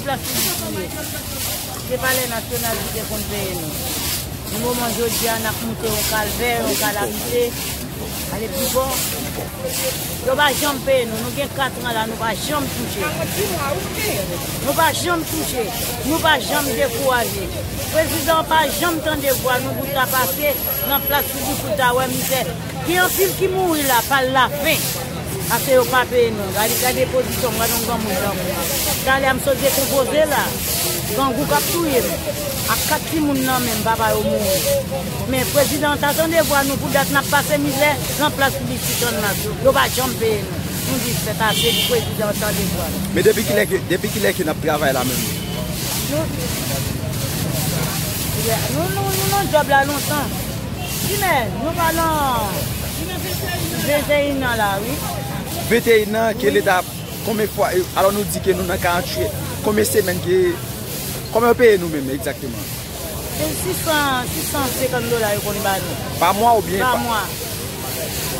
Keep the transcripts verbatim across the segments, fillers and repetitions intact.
Plas piblik li ye. Se Palè Nasyonal ki te konn peye nou. Nan moman jodi a, n ap moute yon kalvè, yon kalamite. Ale pi fò. Yo pa janm peye nou. Nou gen katran la, nou pa janm touche. Nou pa janm touche. Nou pa janm dekouraje. Prezidan pa janm tande vwa nou pou l ta pase nan plas piblik pou l ta wè mizè. Gen anpil ki mouri la, pa lafen. Paske yo pa peye nou. Gade, gade pozisyon m, gade yon granmoun tankou. Talè a m sot dekonpoze la. Grangou k ap touye m. Ak kat timoun nan men m, papa yo mouri. Men prezidan an ta tande vwa nou pou dat n ap pase mizè nan plas piblik sou Channmas. Yo pa janm peye nou. Nou di fèt ase pou prezidan an tande vwa nou. Men depi kilè ke, depi kilè ke n ap travay la menm? Nou, nou, nou, nou nan djòb la lontan. Wi, men nou pa nan venteyen an la, wi. Venteyen an ke leta, konbyen fwa, e, alò nou di ke nou nan karanntuit, konbyen semèn ke, konbyen yo peye nou menm egzakteman? Se sis san, sis san senkant dola yo konn ba nou. Pa mwa oubyen pa pa mwa.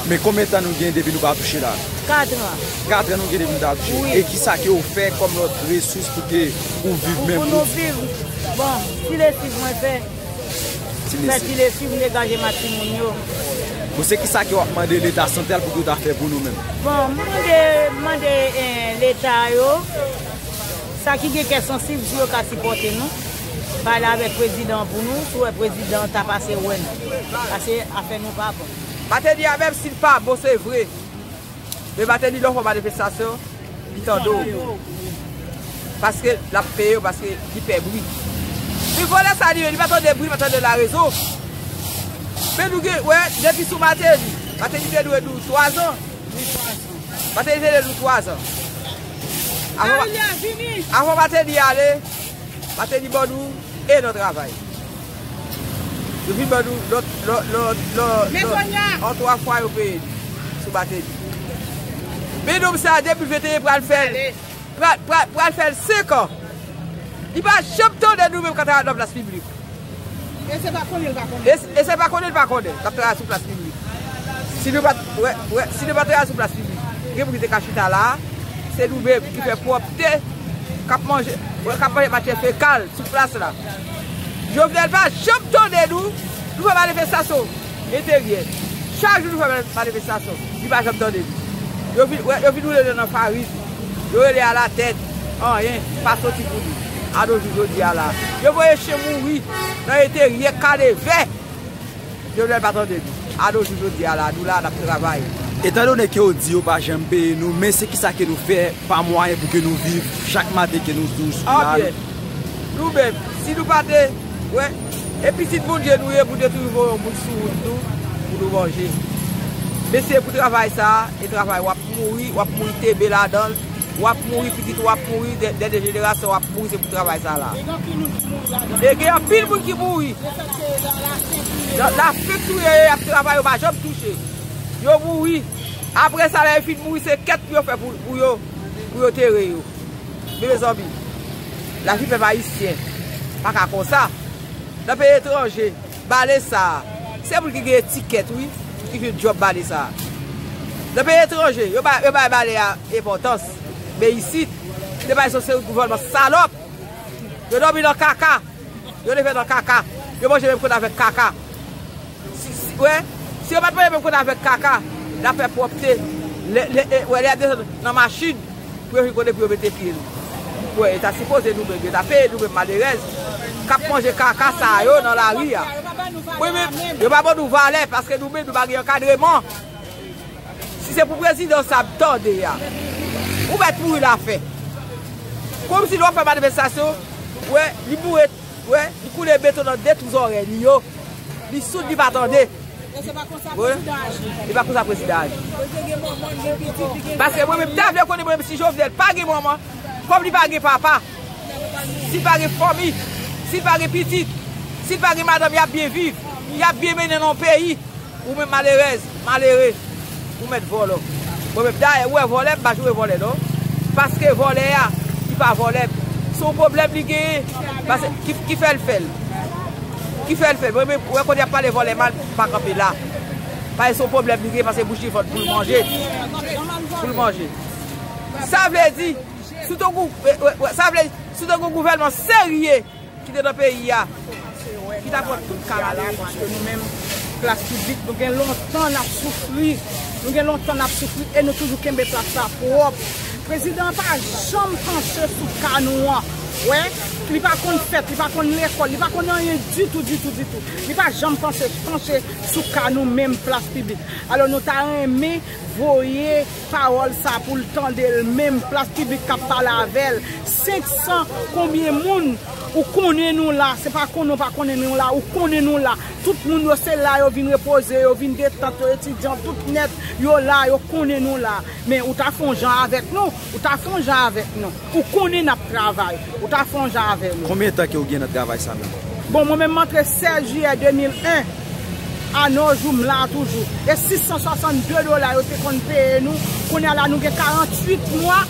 Men konbyen tan nou gen depi nou pa touche la? Katran. Katran nou gen depi nou pa touche. Wi. E kisa ke ou fè kòm lòt resous pou ke ou viv menm? Pou nou viv, bon, ti lesiv mwen fè. Ti lesiv. Fè ti lesiv, degaje ma timoun yo. Bon, se kisa ke w ap mande leta santral pou ke yo ta fè pou nou menm? Bon, m mande, mande, eh, leta yo, sa ki gen kè sansib, si yo ka sipòte nou, pale avèk prezidan an pou nou, si w wè prezidan an ta pase wè n. Paske afè nou pa bon. Mateli a menm si l pa bon, se vre. Men Mateli lè w fè manifestasyon, li tande w. Paske l ap peye w, paske li pè bri. Men vòlè sa li menm, li pa tande bri, li pa tande larezon. Men nou gen, wè, depi sou Mateli. Mateli te dwe nou twazan. Mateli te dwe nou twazan. Avan, avan Mateli ale, Mateli ban nou e nan travay. Yo vin ban nou lòt, lòt, lòt, lòt, lòt. An twa fwa yo peye nou sou Mateli. Men nonm sa, depi venteyen pral fè, pral, pral, pral fè l senk an. Li pa janm tande nou menm k ap travay nan plas piblik. E se pa konnen l pa konnen. E, e se pa konnen l pa konnen k ap travay sou plas piblik. Si nou pa t, wè, wè, si nou pa t travay sou plas piblik, gen moun ki te ka chita la a, se nou menm ki fè pwòpte, k ap manje, wè, k ap manje matyè fekal sou plas la. Jovenel pa janm tande nou, nou fè manifestasyon enteryè. Chak jou nou fè manifestasyon, li pa janm tande nou. Yo vin, wè, yo vin woule nou nan farin. Yo rele alatèt, anyen pa soti pou nou. A nou jou jodi a la. Yo voye chen mouri nan enteryè Kanevè. Jovenel pa tande nou. A nou jou jodi a la, nou la, n ap travay. Etandone ke w di yo pa janm peye nou, men se kisa ke nou fè pa mwayen pou ke nou viv chak maten ke nou sou, sou lari? Anbyen, nou menm, si nou pa te, wè, e pitit Bondye nou ye pou te toujou voye yon moun sou wout nou, pou nou manje. Men se pou travay sa a, e travay w ap mouri, w ap mouri tebe ladan l, w ap mouri, pitit ou ap mouri, dè, dènye jenerasyon w ap mouri, se pou travay sa la. E gen anpil moun ki mouri. Nan lafen k touye yo, y ap travay, yo pa janm touche. Yo mouri. Apre sa, lè yo fin mouri, se kèt pou yo fè pou, pou yo, pou yo tere yo. Men mezanmi, lavi pèp ayisyen pa ka konsa. Nan peyi etranje, bale sa a, se moun ki gen etikèt, wi, ki jwenn djòb bale sa a. Nan peyi etranje, yo bay, yo bay bale a enpòtans. Men isit, se bay sou se yon gouvènman salòp. Yo dòmi nan kaka. Yo leve nan kaka. Yo manje menm kote avèk kaka. Si, si, wè, si yo pa t manje menm kote avèk kaka, n ap fè pwòpte. Lè, lè, e, wè, lè y ap desann nan machin, pou yo vin kote pou yo mete pye nou. Wè, e ta sipoze nou menm, yo ta peye nou menm malerèz, k ap manje kaka sa yo nan lari a. Wi, men yo pa ban nou valè, paske nou menm, nou pa gen ankadreman. Si se pou prezidan sa m tande a, ou mèt mouri lafen. Kòmsi lè w ap fè manifestasyon, wè, li boure, wè, li koule beton nan de twou zòrèy li yo. Li soud, li pa tande. E se pa konsa prezidan aji. E pa konsa prezidan aji. Paske mwen menm, m ta vle konnen mwen menm si Jovenel pa gen manman, kòm li pa gen papa, si l pa gen fanmi, si l pa gen pitit, si l pa gen madanm, y ap byen viv, y ap byen mennen nan yon peyi. Ou menm malerèz, malere, ou mèt vòlò. Mwen menm, dayè, ou wè vòlè, m pa joure vòlè, non. Paske vòlè a, li pa vòlè. Se yon pwoblèm li genyen. Paske, ki, ki fè l fè l? Ki fè l fè l? Mwen menm, ou wè kote y ap pale vòlè mal, m pa kanpe la. Paske se yon pwoblèm li genyen, paske bouch li fò pou l manje. Pou l manje. Sa vle di, si w te gou-, wè, wè, wè, sa vle di, Si te gen yon gouvènman serye ki te nan peyi a, ki ta pran tout ka la, paske nou menm, klas piblik, nou gen lontan n ap soufri. Nou gen lontan n ap soufri e nou toujou kenbe plas la pwòp. Prezidan an pa janm panche sou ka nou an. Wè, li pa konn fèt, li pa konn lekòl, li pa konn anyen ditou, ditou, ditou. Li pa janm panche, panche sou ka nou menm, plas piblik. Alò, nou ta renmen voye pawòl sa pou l tande l menm, plas piblik k ap pale avè l. Senk san konbyen moun ou konnen nou la, se pa konnen ou pa konnen nou la, ou konnen nou la. Tout moun yo se la yo vin repoze, yo vin detant, yo etidyan, tout nèt, yo la, yo konnen nou la. Men ou ta fè yon jan avèk nou, ou ta fè yon jan avèk nou. Ou konnen n ap travay, ou ta fè yon jan avè nou. Konbyen tan ke w gen nan travay sa menm? Bon, mwen menm m antre sèz jiyè de mil en. A no jou m la toujou. E sis san swasann de dola yo te konn peye nou. Kounye a la nou gen karannwit mwa,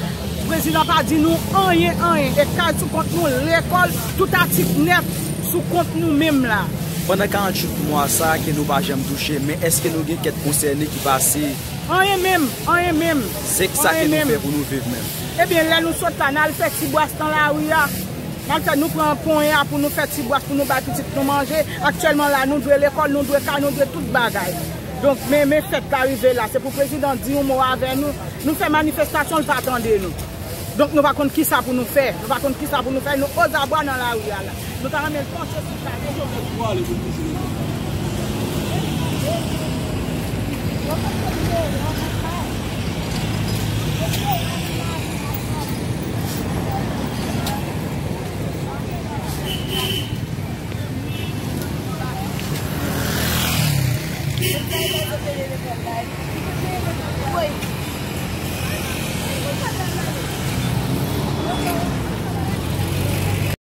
prezidan pa di nou anyen, anyen. E kay sou kont nou, lekòl, tout atik nèt sou kont nou menm la. Pandan karannwit mwa sa ke nou pa janm touche, men èske nou gen kèk konsène ki pase? Anyen menm, anyen menm. Senk sa ke nou fè pou nou viv menm. Ebyen, lè nou sot la, n al fè ti bwas nan lari a. N al fè, nou pran ponyen a pou nou fè ti bwas pou nou bay pitit nou manje. Aktyèlman la, nou dwe lekòl, nou dwe kay, nou dwe tout bagay. Donk, men, men fèt la rive la. Se pou prezidan di yon mo avè nou. Nou fè manifestasyon, l pa tande nou. Donk, nou pa konn kisa pou nou fè. Nou pa konn kisa pou nou fè. Nou ozabwa nan lari a la. Nou ta renmen l panche sou sa.